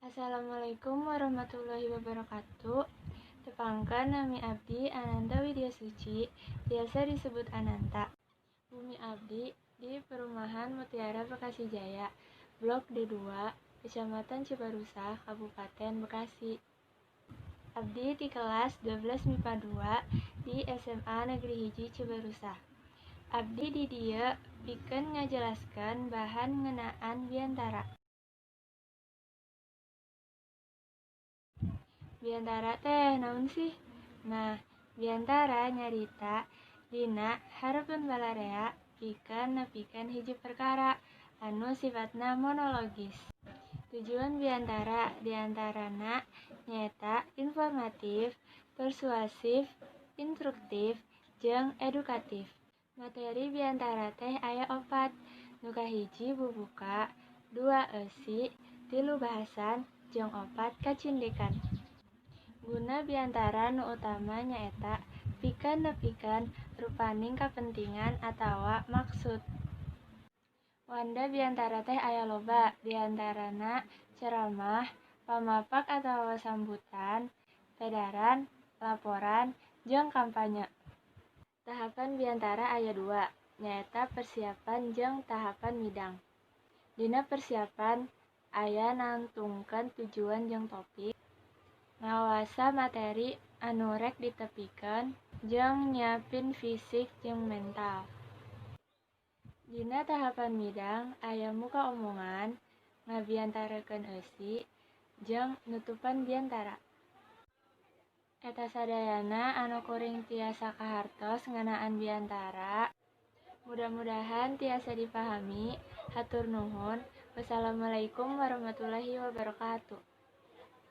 Assalamualaikum warahmatullahi wabarakatuh. Tepangkeun, nami abdi Ananta Widya Suci, biasa disebut Ananta. Bumi abdi di Perumahan Mutiara Bekasi Jaya, Blok D2, Kecamatan Cibarusah, Kabupaten Bekasi. Abdi di kelas 12 MIPA 2 di SMA Negeri 1 Cibarusah. Abdi di dieu pikeun ngajelaskeun bahan ngeunaan biantara. Biantara teh naon sih? Nah, biantara nyarita dina hareupeun balarea pikeun nepikeun hiji perkara anu sifatna monologis. Tujuan biantara diantarana nyaeta informatif, persuasif, instruktif, jeung edukatif. Materi biantara teh aya opat, nu kahiji bubuka, 2 eusi, 3 bahasan, jeung 4 kacindikan. Guna biantara nu utama nyaeta pikeun nepikeun rupaning kapentingan atawa maksud. Wanda biantara teh aya loba, diantarana ceramah, pamapak atawa sambutan, pedaran, laporan, jeung kampanye. Tahapan biantara aya 2, nyaeta persiapan jeung tahapan midang. Dina persiapan aya nangtungkeun tujuan jeung topik, ngawasa materi anu rek ditepikeun, jeung nyiapin fisik jeung mental. Dina tahapan midang aya muka omongan, ngabiantarakeun eusi, jeung nutupan biantara. Eta sadayana anu kuring tiasa kahartos ngeunaan biantara. Mudah-mudahan tiasa dipahami. Hatur nuhun. Wassalamualaikum warahmatullahi wabarakatuh.